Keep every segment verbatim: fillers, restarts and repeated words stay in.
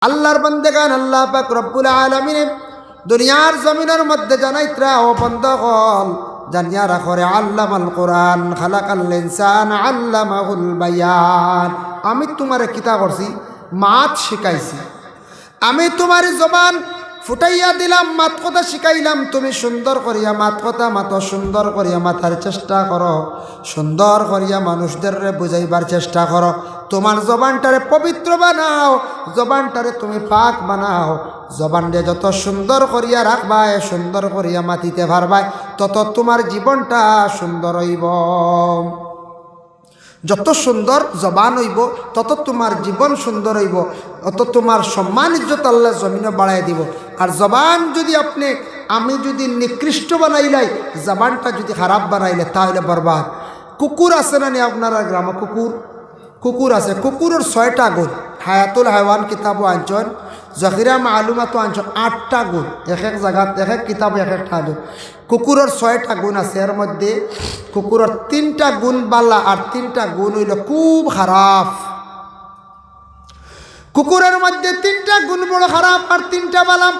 আল্লাহর বান্দেগান, আল্লাহ পাক রব্বুল আলামিনে দুনিয়ার জমিনর মধ্যে জানাইতরা, ও বান্দা অকল, জানিয়া রাখো রে, আল্লামাল কুরআন, খালাকাল ইনসান, আল্লামাহুল বায়ান। আমি তুমারে কিতা করছি? মাত শিখাইছি। আমি তুমার জবান ফুটাইয়া দিলাম, মাত কথা শিখাইলাম, তুমি সুন্দর করিয়া মাত কথা মাতো, সুন্দর করিয়া মাতার চেষ্টা করো, সুন্দর করিয়া মানুষদেররে বুঝাইবার চেষ্টা করো। তুমার জবানটারে পবিত্র বানাও, জবানটারে তুমি পাক বানাও। জবানরে যত সুন্দর করিয়া রাখবায়, সুন্দর করিয়া মাতিতে পারবায়, তত তুমার জীবনটা সুন্দর অইবো। যত সুন্দর জবান অইবো, তত তুমার জীবন সুন্দর অইবো, অত তুমার সম্মান ইজ্জত আল্লাহ জমিনো বাড়াই দিবো। আর জবান যুদি আপনে, আমি যুদি নিকৃষ্ট বানাইলাই, জবানটা যুদি খারাপ বানাইলে, তাইলে বরবাদ। কুকুর আছে না নি আপনারার গ্রামো? কুকুর, কুকুর আছে। কুকুরর ছয়টা গুণ। হায়াতুল হায়ওয়ান কিতাবো আনছইন, জখিরা মালুমাতো আনছইন, আটটা গুণ। এক এক জাগাত, এক এক কিতাবো এক একটা গুণ। কুকুরর ছয়টা গুণ আছে, এর মধ্যে কুকুরর তিনটা গুণ বালা আর তিনটা গুণ অইলো খুব খারাপ। কুকুরর মধ্যে তিনটা গুণ বড় খারাপ আর তিনটা বালা।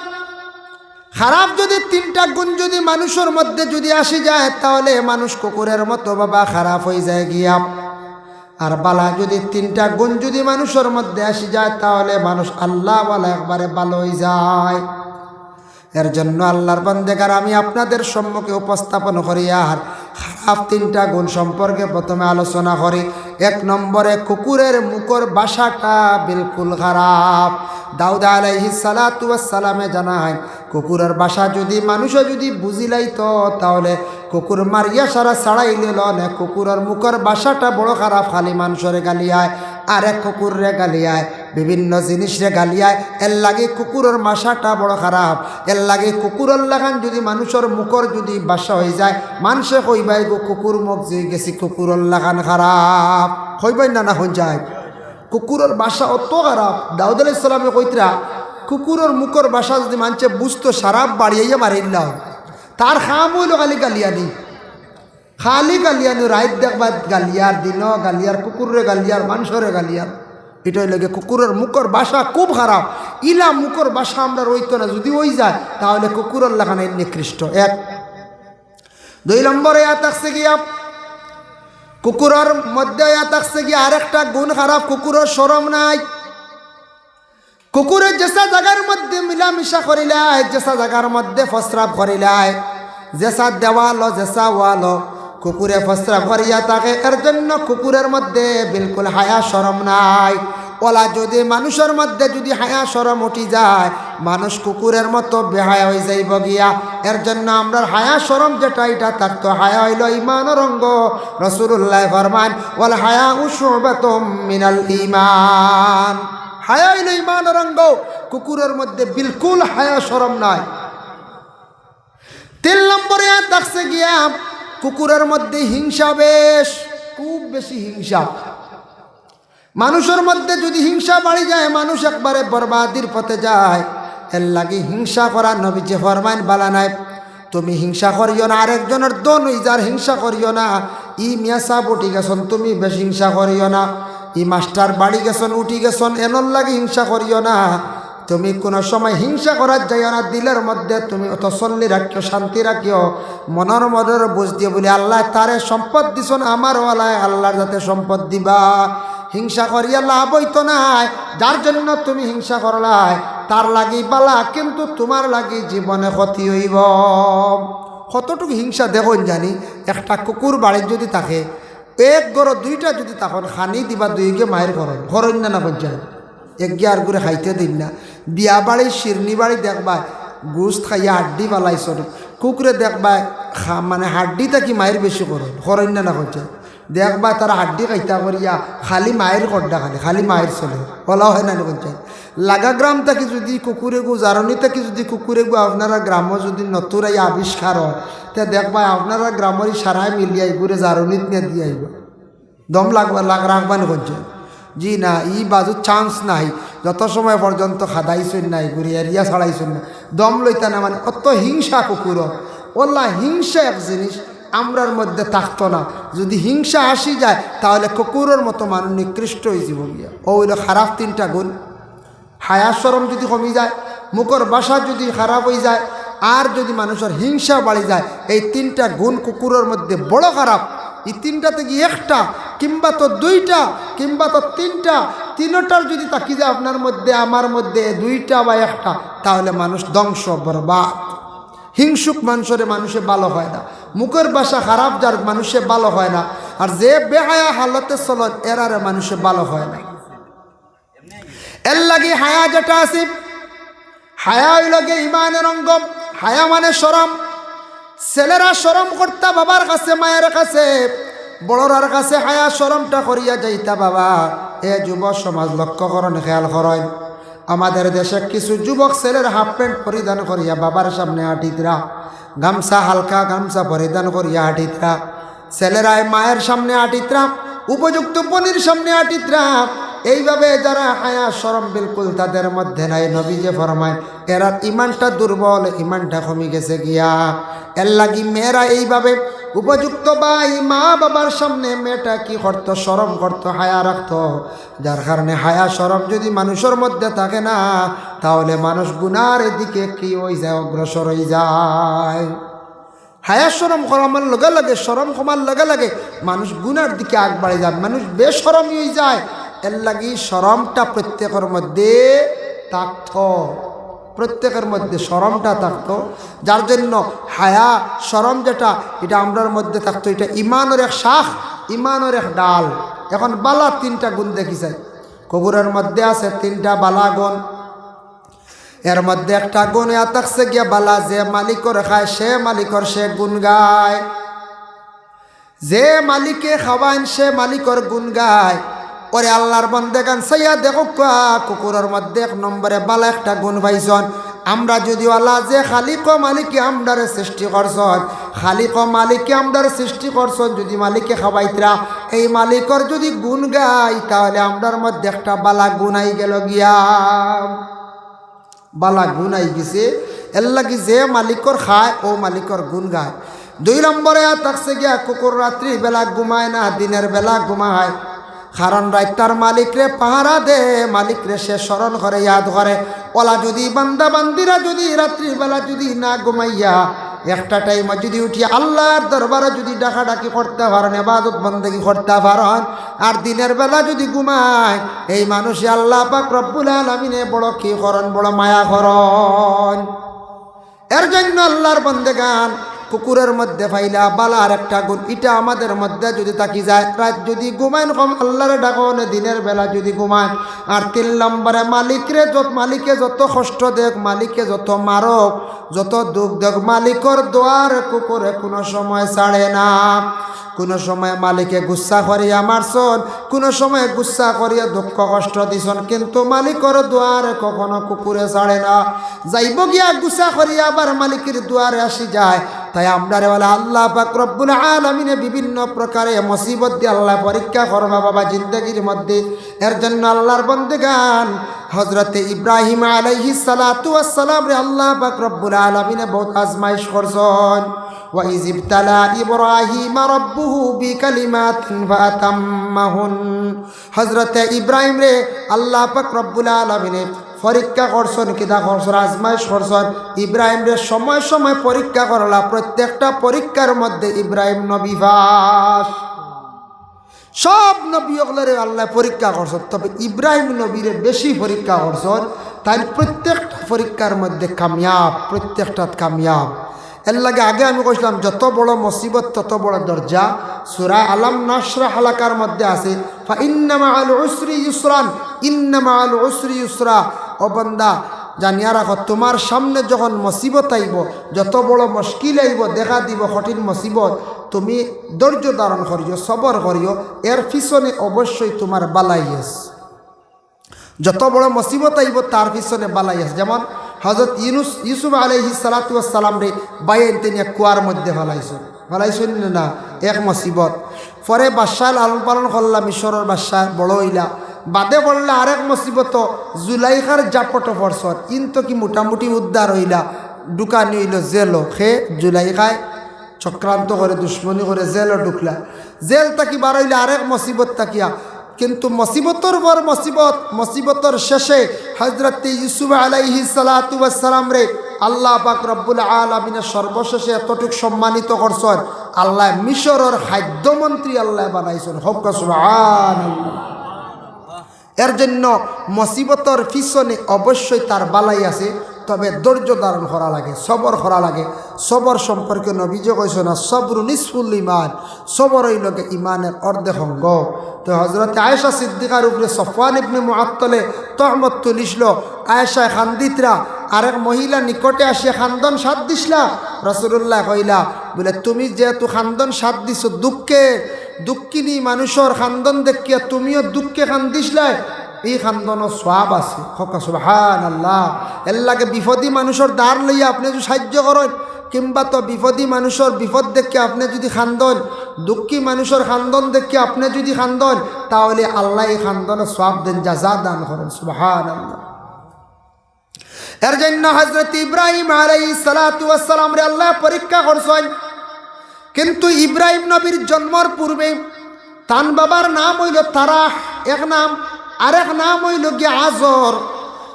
খারাপ যুদি তিনটা গুণ যুদি মানুষর মধ্যে যুদি আসি যায়, তাইলে মানুষ কুকুরর মতো বাবা খারাপ অইযায় গিয়া। আর বালা যুদি তিনটা গুণ যুদি মানুষর মধ্যে আসি যায়, তাইলে মানুষ আল্লাহওয়ালা একবারে ভালা অইযায়। এর জন্য আল্লাহর বান্দেগান, আমি আপনাদের সম্মুখে উপস্থাপন করি আর খারাপ তিনটা গুণ সম্পর্কে প্রথমে আলোচনা করি। এক নম্বরে, কুকুরর মুখর ভাষাটা বিলকুল খারাপ। দাউদ আলাইহিস সালাতু ওয়াস সালামে জানাইন, কুকুরর ভাষা যুদি মানুষে যুদি বুঝিলাইতো, তাইলে কুকুর মারিয়া সারা ছাড়াইলিলো অনে। কুকুরর মুখর ভাষাটা বড় খারাপ, খালি মানষরে গালিয়ায়, আরেক কুকুররে গালিয়ায়, বিভিন্ন জিনিসরে গালিয়ায়। এরলাগি কুকুরর ভাষাটা বড় খারাপ। এরলাগি কুকুরর লাখান যুদি মানুষর মুখর যুদি ভাষা অইযায়, মানষে কইবা, "ইগু কুকুর মুখ যে গেছে, কুকুরর লাখান খারাপ।" কইবা না, না অইযায়? কুকুরর ভাষা অত খারাপ। দাউদ আলাইহিস সালামে কইতরা, কুকুরর মুখর ভাষা যুদি মানষে বুঝতো, সারা বাড়ি আইয়া মারিলাইলো। তার কাম অইলো খালি গালিয়ানি, খালি গালিয়ানি। রাইত দেখবায় গালিয়ার, দিনো গালিয়ার, কুকুররে গালিয়ার, মানষরে গালিয়ার। ইটা অইলো গিয়া কুকুরর মুখর ভাষা খুব খারাপ। ইলা মুখর ভাষা আমরার অইতো না, যুদি অইযায়, তাইলে কুকুরর লাখান নিকৃষ্ট। এক। দুই নম্বরে ইয়া থাকছে গিয়া, কুকুরর মধ্যে ইয়া থাকছে গিয়া আরেকটা গুণ খারাপ, কুকুরর শরম নাই। কুকুরে যেসা জাগার মধ্যে মিলামিশা করিলায়, যেসা জাগার মধ্যে প্রস্রাব করিলায়, যেসা দেওয়ালো, যেসা ওয়ালো, কুকুরে প্রস্রাব করিয়া থাকে। এর জন্য কুকুরর মধ্যে বিলকুল হায়া শরম নাই। অলা যুদি মানষর মধ্যে যুদি হায়া শরম উঠি যায়, মানুষ কুকুরর মতো বেহায়া অইযাইবো গিয়া। এর জন্য আমরার হায়া শরম যেটা, ইটা থাকতো। হায়া অইলো ইমানর অঙ্গ। রাসুলুল্লায় ফরমাইন, "ওয়াল হায়াউ শুবাতুম মিনাল ঈমান।" হায়া অইলো ইমানর অঙ্গ। কুকুরর মধ্যে বিলকুল হায়া শরম নাই। তিন নম্বরে ইয়া থাকছে গিয়া, কুকুরর মধ্যে হিংসা বেশ, খুব বেশি হিংসা। মানষর মধ্যে যুদি হিংসা বাড়ি যায়, মানুষ একবারে বরবাদির পথে যায়। এরলাগি হিংসা করা নবীজিয়ে ফরমাইন ভালা নায়। তুমি হিংসা করিও না, আরেকজনর ধন অইযার হিংসা করিও না। ই মিয়া সাব উঠি গেছইন, তুমি বেশ হিংসা করিও না। ই মাস্টার বাড়ি গেছইন, উঠি গেছইন, এনর লাগি হিংসা করিও না। তুমি কুনু সময় হিংসা করাত যাইও না, দিলর মধ্যে তুমি তসল্লি রাখিও, শান্তি রাখিও, মনর মধ্যে বুঝ দিও বুলি আল্লায় তারে সম্পদ দিছইন, আমার অলায় আল্লার যাতে সম্পদ দিবা। হিংসা করিয়া লাভ অইতো নায়, যার জন্য তুমি হিংসা করলায়, তার লাগি ভালা, কিন্তু তুমার লাগি জীবনে ক্ষতি অইবো। কতটুকু হিংসা দেখইন জানি, একটা কুকুর বাড়িত যুদি থাকে, এক ঘরো দুইটা যুদি থাকইন, খানি দিবা দুইগে মাইর করইন, করইন না, না করইন? একগিয়ে আরগুরে খাইতে দিন না। বিয়া বাড়ি, শিরনি বাড়ি দেখবায়, গুস্ত খাইয়া হাড্ডি ফালাইছইন। কুকুরে দেখবায়, খা-, মানে হাড্ডি থাকি মাইর বেশি করইন, করইন না, না করইন? দেখবায় তারা হাড্ডি খাইতা করিয়া খালি মাইর কররা, খালি, খালি মাইর চলে। অলা অয় না, না করইন? লাগা গ্রাম থাকি যুদি কুকুর এগু, জারনি থাকি যুদি কুকুর এগু আপনারার গ্রামো যুদি নতুন আইয়া আবিষ্কার অয়, তে দেখবায় আপনারার গ্রামর ই সারায় মিলিয়া ইগুরে জারনিত নিয়া দিয়া আইবা। দম লাগবা, লাগ-, রাখবা নি করইন? জি না, ই বাজুত chance নাই। যত সময় পর্যন্ত খাদাইছইন না, ইগুরে area ছাড়াইছইন না, দম লইতা না, মানে অত হিংসা কুকুরর। অলা হিংসা এক জিনিস আমরার মধ্যে থাকতো না। যুদি হিংসা আসি যায়, তাইলে কুকুরর মতো মানুষ নিকৃষ্ট অইযিবো গিয়া। অউ অইলো খারাপ তিনটা গুণ। হায়া শরম যুদি কমি যায়, মুখর ভাষা যুদি খারাপ অইযায়, আর যুদি মানুষর হিংসা বাড়ি যায়, এই তিনটা গুণ কুকুরর মধ্যে বড় খারাপ। ই তিনটা থাকি একটা, কিংবা তো দুইটা, কিংবা তো তিনটা, তিনোটার যুদি থাকি যায় আপনার মধ্যে, আমার মধ্যে, এ দুইটা বা একটা, তাহলে মানুষ ধ্বংস, বরবাদ। হিংসুক মানুষরে মানুষে ভালো কয় না, মুখর ভাষা খারাপ যার মানুষে ভালো কয় না, আর যে বেহায়া হালতে চলন এরারে মানুষে ভালো কয় না। এর লাগি হায়া যেটা আছে, হায়া অইল গিয়া ইমানের অঙ্গ। হায়া মানে শরম। ছেলেরা শরম করতা বাবার কাছে, মায়ের কাছে, বড়রার কাছে হায়া শরমটা করিয়া যাইতা বাবা। এ যুব সমাজ লক্ষ্য করইন, খেয়াল করইন। আমাদের দেশে কিছু যুবক ছেলের হাফ প্যান্ট পরিধান করিয়া বাবার সামনে আটিতরা, গামছা, হালকা গামছা পরিধান করিয়া আটিতরা। ছেলেরায় মায়ের সামনে আটিতরা, উপযুক্ত বইনর সামনে আটিতরা। এইভাবে যারা হায়া শরম বিলকুল তাদের মধ্যে নাই, নবীজি ফরমায়, এরার ইমানটা দুর্বল, ইমানটা কমি গেছে গিয়া। এর লাগি মেয়েরা এইভাবে উপযুক্ত ভাই, মা বাবার সামনে মেয়েটা কি করতো? শরম করতো, হায়া রাখতো। যার কারণে হায়া শরম যুদি মানুষর মধ্যে থাকে না, তাহলে মানুষ গুনার দিকে কি অইযায়? অগ্রসর অইযায়। হায়া শরম কমার লগে লগে, শরম কমার লগে লগে মানুষ গুনার দিকে আগ বাড়ি যায়, মানুষ বেশরমি অইযায়। এর লাগি শরমটা প্রত্যেকের মধ্যে থাকতো, প্রত্যেকের মধ্যে শরমটা থাকতো। যার জন্য হায়া শরম যেটা, এটা আমরার মধ্যে থাকতো, এটা ইমানের এক শাখ, ইমানের এক ডাল। এখন বালা তিনটা গুণ দেখি চাই। কুকুরর মধ্যে আছে তিনটা বালা গুণ। এর মধ্যে একটা গুণ ইয়া থাকছে গিয়া বালা, যে মালিকর খায়, সে মালিকর সে গুণ গায়। যে মালিকে খাওয়াইন, সে মালিকর গুণ গায়। ওরে আল্লাহর বন্দেগান, চাইয়া দেখউক্কা, কুকুরর মধ্যে এক নম্বরে বালা একটা গুণ পাইছইন। আমরা যুদি ওয়ালা যে খালিক ও মালিকে আমরারে সৃষ্টি করছইন, খালিক ও মালিকে আমরারে সৃষ্টি করছইন, যুদি মালিকে খাওয়াইতরা, এই মালিকর যুদি গুণ গাই, তাহলে আমরার মধ্যে একটা বালা গুণ আই গেল গিয়া। বালা গুণ আই গেছে। এর লাগি যে মালিকর খায়, ও মালিকর গুণ গায়। দুই নম্বরে আর থাকছে গিয়া কুকুর রাত্রি বেলা ঘুমায় না, দিনের বেলা ঘুমায়। কারণ রাইত তার মালিকরে পাহারা দে, মালিকরে সে স্মরণ করে, ইয়াদ করে। ওলা যুদি বান্দা বান্দিরা যুদি রাত্রি বেলা যুদি না ঘুমাইয়া একটা টাইমে যুদি উঠি আল্লাহর দরবারে যুদি ডাকাডাকি করতা পারইন, ইবাদত বন্দেগি করতা পারইন, আর দিনের বেলা যুদি ঘুমায়, এই মানুষে আল্লাহ পাক রব্বুল আলামিনে বড় কি করইন, বড় মায়া করইন। এর জন্য আল্লাহর বন্দেগান, কুকুরর মধ্যে পাইলা বালা আর একটা গুণ, ইটা আমাদের মধ্যে যুদি থাকি যায়, রাইত যুদি ঘুমাইন কম, আল্লাহরে ডাকইন, দিনের বেলা যুদি ঘুমাইন, আর তিন নম্বরে মালিকরে যত, মালিকে যত কষ্ট দেউক, মালিকে যত মারউক, যত দুখ দেউক, মালিকর দোয়ার কুকুরে কুনু সময় ছাড়ে না। কুনু সময় মালিকে গুসা করিয়া মারছইন, কুনু সময় গুসা করিয়া দুঃখ কষ্ট দিছইন, কিন্তু মালিকর দোয়ারে কখনো কুকুরে ছাড়ে না। যাইবো গিয়া গুসা করিয়া আবার মালিকর দোয়ারে আসি যায়। তাই আমরারে ওলা আল্লাহ পাক রব্বুল আলামিনে বিভিন্ন প্রকারে মুসিবত দিয়া আল্লাহ পরীক্ষা করবা বাবা জিন্দেগির মধ্যে। এর জন্য আল্লাহর বন্দেগান, হযরতে ইব্রাহিম আলাইহিস সালাতু ওয়াস সালামরে আল্লাহ পাক রব্বুল আলামিনে বউত আজমাইশ করছইন। وإذ ابتلى إبراهيم ربه بكلمات فأتمهن। হযরতে ইব্রাহিমরে আল্লাহ পাক রব্বুল আলামিনে পরীক্ষা করছইন, কিতা করছইন? আজমাইশ করছইন। ইব্রাহিমরে সময় সময় পরীক্ষা করলা, প্রত্যেকটা পরীক্ষার মধ্যে ইব্রাহিম নবী পাস। সব নবী অকলরে আল্লায় পরীক্ষা করছইন, তবে ইব্রাহিম নবীরে বেশি পরীক্ষা করছইন। তাইন প্রত্যেকটা পরীক্ষার মধ্যে কামিয়াব, প্রত্যেকটাত কামিয়াব। এর লাগি আগে আমি কইছলাম, যত বড় মুসিবত তত বড় দরজা। সূরা আলাম নাশরাহ এলাকার মধ্যে আছে, "ফাইন্না মাআল উসরি ইউসরান, ইন্না মাআল উসরি ইউসরা।" ও বান্দা, জানিয়া রাখো, তুমার সামনে যখন মুসিবত আইবো, যত বড় মুশকিল আইবো, দেখা দিবো কঠিন মুসিবত, তুমি ধৈর্য ধারণ করিও, সবর করিও, এর পিছনে অবশ্যই তুমার বালাই আছে। যত বড় মুসিবত আইবো, তার পিছনে বালাই আছে। যেমন হযরত ইউনুস, ইউসুফ আলাইহিস সালাতু ওয়াস সালামরে বাইয়াইন্তে নিয়া কুয়ার মধ্যে ফালাইছইন, ফালাইছইন না? এক মুসিবত। পরে বাদশায় লালন পালন করলা, মিশরর বাদশায় বড় অইলা। বাদে পড়লা আরেক মুসিবত, জুলাইখার জাপটো পড়ছইন। ইন তো কি মোটামুটি উদ্ধার অইলা, ঢুকানি অইলো জেলো। খে জুলাইখায় চক্রান্ত করে, দুশমনি করে জেলো ঢুকলা। জেল থাকি বার অইলা আরেক মুসিবত থাকিয়া। কিন্তু মুসিবতর পর মুসিবত, মুসিবতর শেষে হযরতে ইউসুফ আলাইহিস সালাতু ওয়াস সালামরে আল্লাহ পাক রব্বুল আলামিনে সর্বশেষে এতটুক সম্মানিত করছইন, আল্লায় মিশরর খাদ্যমন্ত্রী আল্লায় বানাইছইন। কউক্কা সুবহানাল্লাহ। এর জন্য মুসিবতর পিছনে অবশ্যই তার ভালাই আছে, তবে ধৈর্য ধারণ করা লাগে, সবর করা লাগে। সবর সম্পর্কে নবীজি কইছইন, "আস-সাবরু নিসফুল ঈমান", সবর অইলো গিয়া ঈমানের অর্ধেক অঙ্গ। তো হযরতে আয়েশা সিদ্দিকার উপরে সফওয়ান ইবনে মুআত্তলে তহমত তুলিছলো, আয়েশায় কান্দিত্রা, আরেক মহিলা নিকটে আসিয়া কান্দন সাদ দিছলা। রাসূলুল্লায় কইলা, বুলে, "তুমি যেহেতু কান্দন সাদ দিছো দুঃখে, দুঃখিনী মানুষর কান্দন দেখিয়া তুমিও দুঃখে কান্দিছলায়, ই কান্দনও সওয়াব আছে।" কউক্কা সুবহানাল্লাহ। এরলাগি বিপদী মানুষর ধার লইয়া আপনে যদি সাহায্য করইন, কিংবা তো বিপদী মানুষর বিপদ দেখিয়া আপনে যদি কান্দইন, দুঃখী মানুষর কান্দন দেখিয়া আপনে যদি কান্দইন, তাহলে আল্লায় ই কান্দনর সওয়াব দেইন, জাযা দান করইন। সুবহানাল্লাহ। এর জন্য হযরত ইব্রাহিম আলাইহিস সালাতু ওয়াস সালামরে আল্লায় পরীক্ষা করছইন। কিন্তু ইব্রাহিম নবীর জন্মর পূর্বে তান বাবার নাম অইলো তারাহ, এক নাম, আরেক নাম অইলো গিয়া আজর।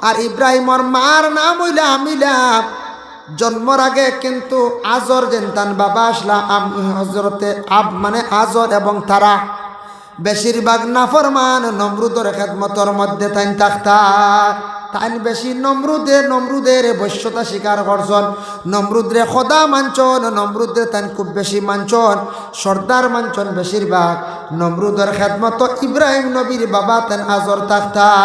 আর ইব্রাহিমর মার নাম অইলো আমিলা। জন্মর আগে কিন্তু আজর যেন তান বাবা আছলা, আম-, হযরতে আব-, মানে আজর এবং তারাহ বেশিরভাগ নাফরমান নমরুদর খেদমতর মধ্যে তাইন থাকতা। তাইন বেশি নমরুদে, নমরুদের বশ্যতা স্বীকার করছইন, নমরুদরে খোদা মানছইন, নমরুদরে তাইন খুব বেশি মানছইন, সর্দার মানছইন বেশিরভাগ। নমরুদর খেদমতো ইব্রাহিম নবীর বাবা তাইন আজর থাকতা।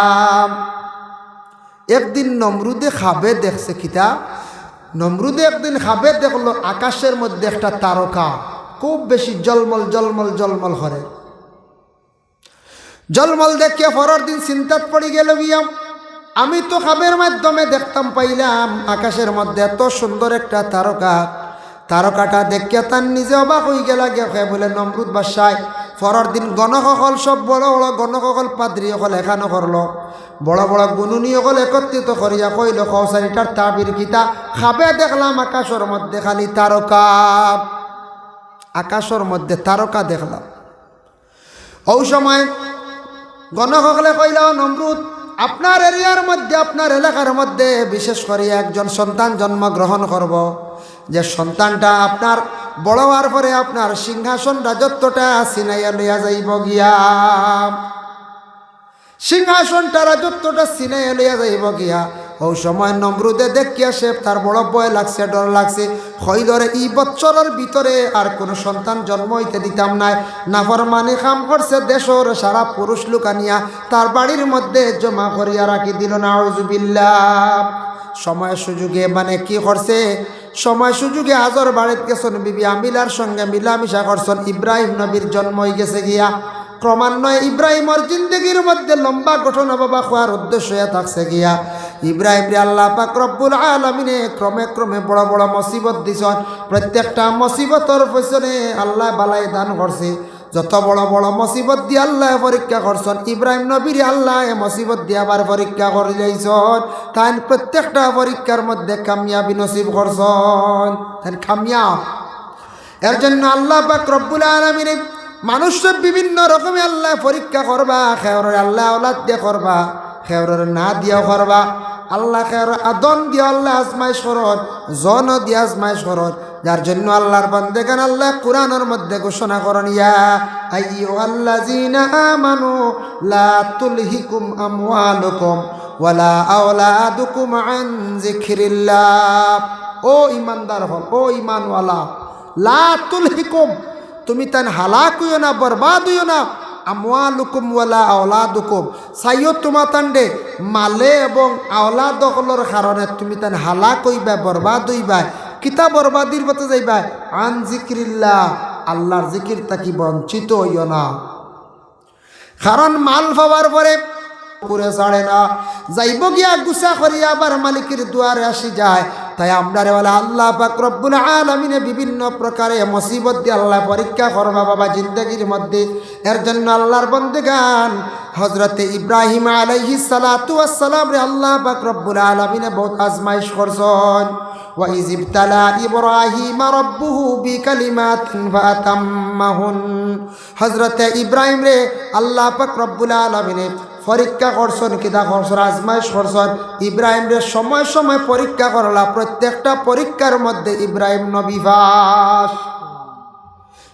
একদিন নমরুদে খাবে দেখছে কিতা? নমরুদে একদিন খাবে দেখলো আকাশর মধ্যে একটা তারকা খুব বেশি জলমল, জলমল, জলমল করে। জলমল দেখিয়া পরর দিন চিন্তাত পড়ি গেলো গিয়া, "আমি তো খাবের মাধ্যমে দেখতাম পাইলাম আকাশর মধ্যে এত সুন্দর একটা তারকা।" তারকাটা দেখিয়া তান নিজে অবাক অইগেলা গিয়া। কয় বুলে, "নমরুদ বাদশায় পরর দিন গণক অকল, সব বড় বড় গণক অকল, পাদ্রী অকল একখানো করলো, বড় বড় গুণুনি অকল একত্রিত করিয়া কইলো, 'কও চাইন ইটার তাবির কিতা? খাবে দেখলাম আকাশর মধ্যে খালি তারকা, আকাশর মধ্যে তারকা দেখলাম।'" অউ সময় গণক অকলে কইলা, "ও নমরুদ, আপনার এরিয়ার মধ্যে, আপনার এলাকার মধ্যে বিশেষ করিয়া একজন সন্তান জন্মগ্রহণ করবো, যে সন্তানটা আপনার বড় অওয়ার পরে আপনার সিংহাসন রাজত্বটা ছিনাইয়া লইয়া যাইবো গিয়া, সিংহাসনটা রাজত্বটা ছিনাইয়া লইয়া যাইবো গিয়া।" অউ সময় নমরুদে দেখিয়া সে তার বড় ভয় লাগছে, ডর লাগছে। কইলো রে, ই বৎসরর ভিতরে আর কুনু সন্তান জন্ম অইতে দিতাম নায়। নাফরমানি কাম করছে দেশর সারা পুরুষ লোক আনিয়া তার বাড়ির মধ্যে জমা করিয়া রাখি দিলো। নাউজুবিল্লাহ। সময় সুযোগে মানে কি করছে? সময় সুযোগে আজর বাড়িত গেছইন, বিবি আমিলার সঙ্গে মিলামিশা করছইন। ইব্রাহিম নবীর জন্ম অইগেছে গিয়া। ক্রমান্বয়ে ইব্রাহিমর জিন্দেগির মধ্যে লম্বা ঘটনা বাবা কওয়ার উদ্দেশ্য অইয়া থাকছে গিয়া। ইব্রাহিমরে আল্লাহ পাক রব্বুল আলামিনে ক্রমে ক্রমে বড় বড় মুসিবত দিছইন। প্রত্যেকটা মুসিবতর পিছনে আল্লায় বালাই দান করছে। যত বড় বড় মুসিবত দি আল্লায় পরীক্ষা করছইন, ইব্রাহিম নবীরে আল্লায় মুসিবত দি আবার পরীক্ষা করিলাইছইন। তাইন প্রত্যেকটা পরীক্ষার মধ্যে কামিয়াবি নসিব করছইন, তাইন কামিয়াব। এর জন্য আল্লাহ পাক রব্বুল আলামিনে মানুষরে বিভিন্ন রকমে আল্লায় পরীক্ষা করবা, কেউররে আল্লায় আওলাদ দিয়া করবা, কেউররে না দিয়াও করবা। আল্লায় কেউররে ধন দিয়া আল্লায় আজমাইশ করইন, জন দিয়া আজমাইশ করইন। যার জন্য আল্লাহর বান্দেগান আল্লায় কুরআনর মধ্যে ঘোষণা করইন, "ইয়া আইয়ুহাল্লাযীনা আমানু লা তুলহিকুম আমওয়ালুকুম ওয়ালা আওলাদুকুম আন যিকরিল্লাহ।" ও ঈমানদার অকল, ও ঈমানওয়ালা, লা তুলহিকুম, তুমি তাইন হালাক অইও না, বরবাদ অইও না। আমওয়ালুকুম ওয়ালা আওলাদুকুম, চাইও তুমাতানরে মালে এবং আওলাদ অকলর কারণে তুমি তাইন হালাক অইবায়, বরবাদ অইবায়। কিতা বরবাদির পথে যাইবায়? আন যিকরিল্লাহ, আল্লাহর জিকির থাকি বঞ্চিত অইও না। কারণ মাল পাওয়ার পরে কুরে ছাড়ে না, যাইবো গিয়া গুছা করিয়া আবার মালিকের দুয়ারে আসি যায়। তাই আমরারে অলা আল্লাহ পাক রব্বুল আলামিনে বিভিন্ন প্রকারে মুসিবত দি আল্লায় পরীক্ষা করবা বাবা জিন্দেগির মধ্যে। এর জন্য আল্লাহর বন্দেগান হযরতে ইব্রাহিম আলাইহিস সালাতু ওয়াস সালামরে আল্লাহ পাক রব্বুল আলামিনে বহুত আজমাইশ করছইন। وإذ ابتلى إبراهيم ربه بكلمات فأتمهن। হযরতে ইব্রাহিমরে আল্লাহ পাক রব্বুল আলামিনে পরীক্ষা করছইন, কিতা করছইন? আজমাইশ করছইন। ইব্রাহিমরে সময় সময় পরীক্ষা করলা, প্রত্যেকটা পরীক্ষার মধ্যে ইব্রাহিম নবী পাস।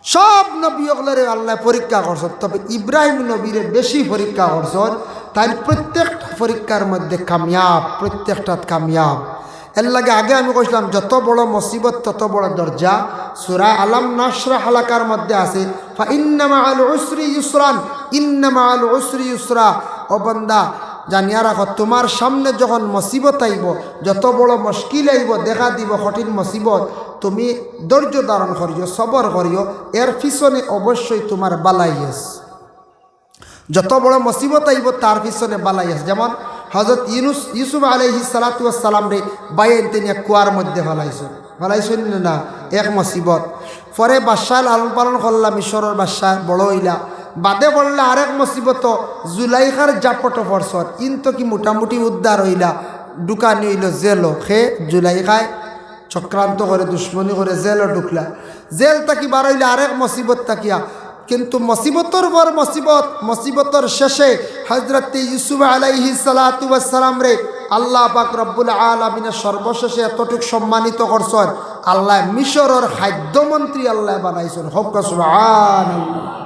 সব নবী অকলরে আল্লায় পরীক্ষা করছইন, তবে ইব্রাহিম নবীরে বেশি পরীক্ষা করছইন। তাইন প্রত্যেকটা পরীক্ষার মধ্যে কামিয়াব, প্রত্যেকটাত কামিয়াব। এরলাগি আগে আমি কইছলাম, যত বড় মুসিবত তত বড় দরজা। সূরা আলাম নাশরাহ এলাকার মধ্যে আছে, فإن مع العسر يسرا، إن مع العسر يسرا। ও বান্দা, জানিয়া রাখো, তুমার সামনে যখন মুসিবত আইবো, যত বড় মুশকিল আইবো, দেখা দিবো কঠিন মুসিবত, তুমি ধৈর্য ধারণ করিও, সবর করিও, এর পিছনে অবশ্যই তুমার বালাই আছে। যত বড় মুসিবত আইবো, তার পিছনে বালাই আছে। যেমন হযরত ইউনুস, ইউসুফ আলাইহিস সালাতু ওয়াস সালামরে বাইয়াইন্তে নিয়া কুয়ার মধ্যে ফালাইছইন, ফালাইছইন না? এক মুসিবত। পরে বাদশায় লালন পালন করলা, মিশরর বাদশায় বড় অইলা। বাদে পড়লা আরেক মুসিবত, জুলাইখার জাপটো পড়ছইন। ইন তো কি মোটামুটি উদ্ধার অইলা, ঢুকানি অইলো জেলো। হে জুলাইখায় চক্রান্ত করে, দুশমনি করে জেলো ঢুকলা। জেল থাকি বার অইলা আরেক মুসিবত থাকিয়া। কিন্তু মুসিবতর পর মুসিবত, মুসিবতর শেষে হযরতে ইউসুফ আলাইহিস সালাতু ওয়াস সালামরে আল্লাহ পাক রব্বুল আলামিনে সর্বশেষে এতটুক সম্মানিত করছইন, আল্লায় মিশরর খাদ্যমন্ত্রী আল্লায় বানাইছইন। কউক্কা সুবহানাল্লাহ।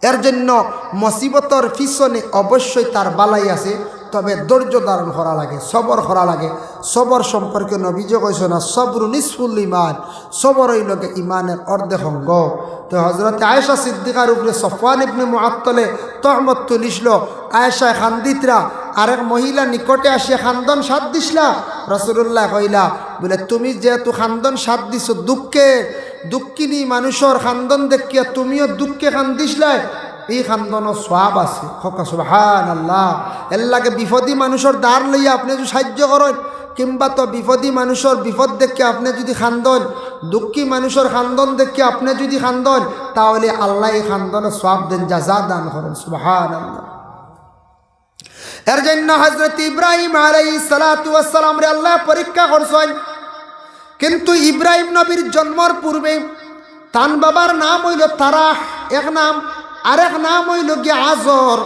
এর জন্য মুসিবতর পিছনে অবশ্যই তার বালাই আছে, তবে ধৈর্য ধারণ করা লাগে, সবর করা লাগে। সবর সম্পর্কে নবীজি কইছইন, "الصبر نصف الإيمان", সবর অইলো গি ইমানের অর্ধেক অঙ্গ। তো হযরতে আয়েশা সিদ্দিকার উপরে সফওয়ান ইবনে মুআত্তলে তহমত তুলিছলো। আয়েশায় কান্দিত্রা, আরেক মহিলা নিকটে আসিয়া কান্দন সাদ দিছলা। রাসূলুল্লায় কইলা, বুলে, "তুমি যেহেতু কান্দন সাদ দিছো দুঃখে, দুঃখিনী মানুষর কান্দন দেখিয়া তুমিও দুঃখে কান্দিছলায়, ই কান্দনও সওয়াব আছে।" কউক্কা সুবহানাল্লাহ। এরলাগি বিপদী মানুষর ধার লইয়া আপনে যুদি সাহায্য করইন, কিংবা তো বিপদী মানুষর বিপদ দেখিয়া আপনে যুদি কান্দইন, দুঃখী মানুষর কান্দন দেখিয়া আপনে যুদি কান্দইন, তাহলে আল্লায় ই কান্দনর সওয়াব দেইন, জাযা দান করইন। সুবহানাল্লাহ। এর জন্য হযরত ইব্রাহিম আলাইহিস সালাতু ওয়াস সালামরে আল্লায় পরীক্ষা করছইন। কিন্তু ইব্রাহিম নবীর জন্মর পূর্বে তান বাবার নাম অইলো তারাহ, এক নাম, আরেক নাম অইলো গি আজর।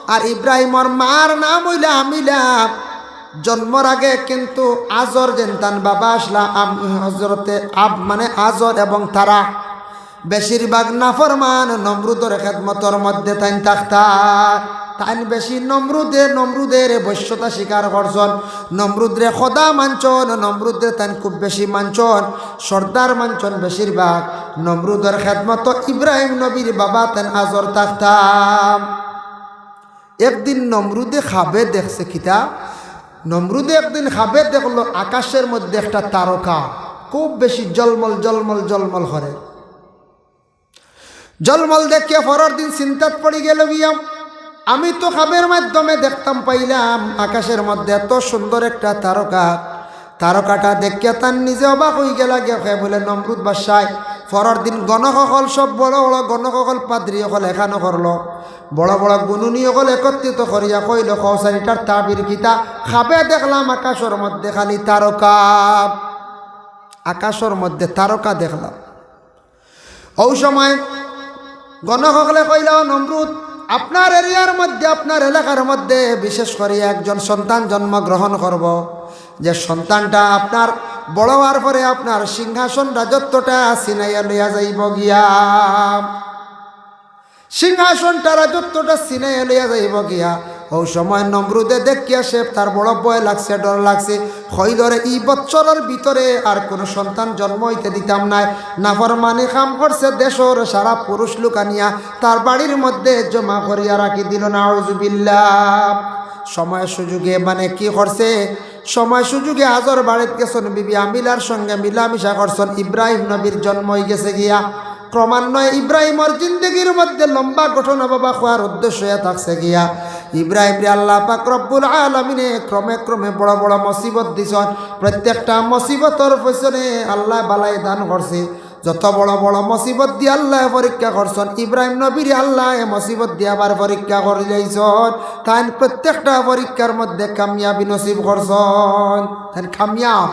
আর ইব্রাহিমর মার নাম অইলো আমিনা। জন্মর আগে কিন্তু আজর যেন তান বাবা আছলা, আম-, হযরতে আব-, মানে আজর এবং তারাহ বেশিরভাগ নাফরমান নমরুদর খেদমতর মধ্যে তাইন থাকতা। তাইন বেশি নমরুদে, নমরুদের বশ্যতা স্বীকার করছইন, নমরুদরে খোদা মানছইন, নমরুদরে তাইন খুব বেশি মানছইন, সর্দার মানছইন বেশিরভাগ। নমরুদর খেদমতো ইব্রাহিম নবীর বাবা তাইন আজর থাকতা। একদিন নমরুদে খাবে দেখছে কিতা? নমরুদে একদিন খাবে দেখলো আকাশর মধ্যে একটা তারকা খুব বেশি জলমল, জলমল, জলমল করে। জলমল দেখিয়া পরর দিন চিন্তাত পড়ি গেলো গিয়া, "আমি তো খাবের মাধ্যমে দেখতাম পাইলাম আকাশর মধ্যে এত সুন্দর একটা তারকা, তারকাটা দেখিয়া তান নিজে অবাক অইগেলা গিয়া।" হে বুলে, "নমরুদ বাদশায় পরর দিন গণক অকল, সব বড় বড় গণক অকল, পাদ্রী অকল একখানো করলো, বড় বড় গুণুনি অকল একত্রিত করিয়া কইলো, 'কও চাইন ইটার তাবির কিতা? খাবে দেখলাম আকাশর মধ্যে খালি তারকা, আকাশর মধ্যে তারকা দেখলাম।'" অউ সময় গণক অকলে কইলা, "ও নমরুদ, আপনার এরিয়ার মধ্যে, আপনার এলাকার মধ্যে বিশেষ করি একজন সন্তান জন্মগ্রহণ করবো, যে সন্তানটা আপনার বড় অওয়ার পরে আপনার সিংহাসন রাজত্বটা ছিনাইয়া লইয়া যাইবো গিয়া, সিংহাসনটা রাজত্বটা ছিনাইয়া লইয়া যাইবো গিয়া।" অউ সময় নমরুদে দেখিয়া সে তার বড় ভয় লাগছে, ডর লাগছে। কইলো, "রে, ই বৎসরর ভিতরে আর কুনু সন্তান জন্ম অইতে দিতাম নায়। নাফরমানি কাম করছে, দেশর সারা পুরুষ লোক আনিয়া তার বাড়ির মধ্যে জমা করিয়া রাখি দিলো।" নাউজুবিল্লাহ। সময় সুযোগে মানে কি করছে? সময় সুযোগে আজর বাড়িত গেছইন, বিবি আমিনার সঙ্গে মিলামিশা করছইন। ইব্রাহিম নবীর জন্ম অইগেছে গিয়া। ক্রমান্বয়ে ইব্রাহিমর জিন্দেগির মধ্যে লম্বা ঘটনা বাবা কওয়ার উদ্দেশ্য অইয়া থাকছে গিয়া। ইব্রাহিমরে আল্লাহ পাক রব্বুল আলামিনে ক্রমে ক্রমে বড় বড় মুসিবত দিছইন। প্রত্যেকটা মুসিবতর পিছনে আল্লায় বালাই দান করছে। যত বড় বড় মুসিবত দিয়া আল্লায় পরীক্ষা করছইন, ইব্রাহিম নবীরে আল্লায় মুসিবত দিয়া আবার পরীক্ষা করিলাইছইন। তাইন প্রত্যেকটা পরীক্ষার মধ্যে কামিয়াবি নসিব করছইন। তাইন কামিয়াব।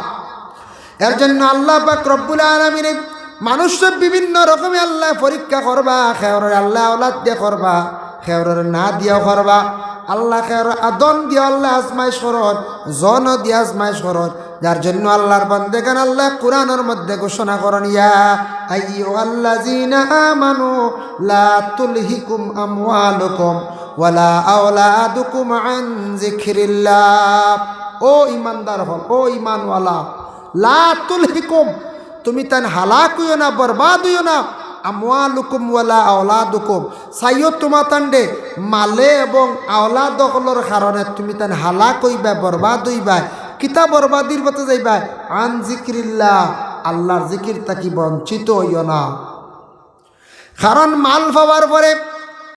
এর জন্য আল্লাহ পাক রব্বুল আলামিনে মানুষরে বিভিন্ন রকমে আল্লায় পরীক্ষা করবা। কেউররে আল্লায় আওলাদ দিয়া করবা, কেউররে না দিয়াও করবা। আল্লায় কেউররে ধন দিয়া আল্লায় আজমাইশ করইন, জন দিয়া আজমাইশ করইন। যার জন্য আল্লাহর বান্দেগান আল্লায় কোরআনর মধ্যে ঘোষণা করইন, "ইয়া আইয়ুহাল্লাযীনা আমানু লা তুলহিকুম আমওয়ালুকুম ওয়ালা আওলাদুকুম আন যিকরিল্লাহ।" ও ঈমানদার অকল, ও ঈমানওয়ালা, লা তুলহিকুম, তুমি তাইন হালাক অইও না, বরবাদ অইও না। আমওয়ালুকুম ওয়ালা আওলাদুকুম, চাইও তুমাতানরে মালে এবং আওলাদ অকলর কারণে তুমি তাইন হালাক অইবায়, বরবাদ অইবায়। কিতা বরবাদির পথে যাইবায়? আন যিকরিল্লাহ, আল্লাহর জিকির থাকি বঞ্চিত অইও না। কারণ মাল পাওয়ার পরে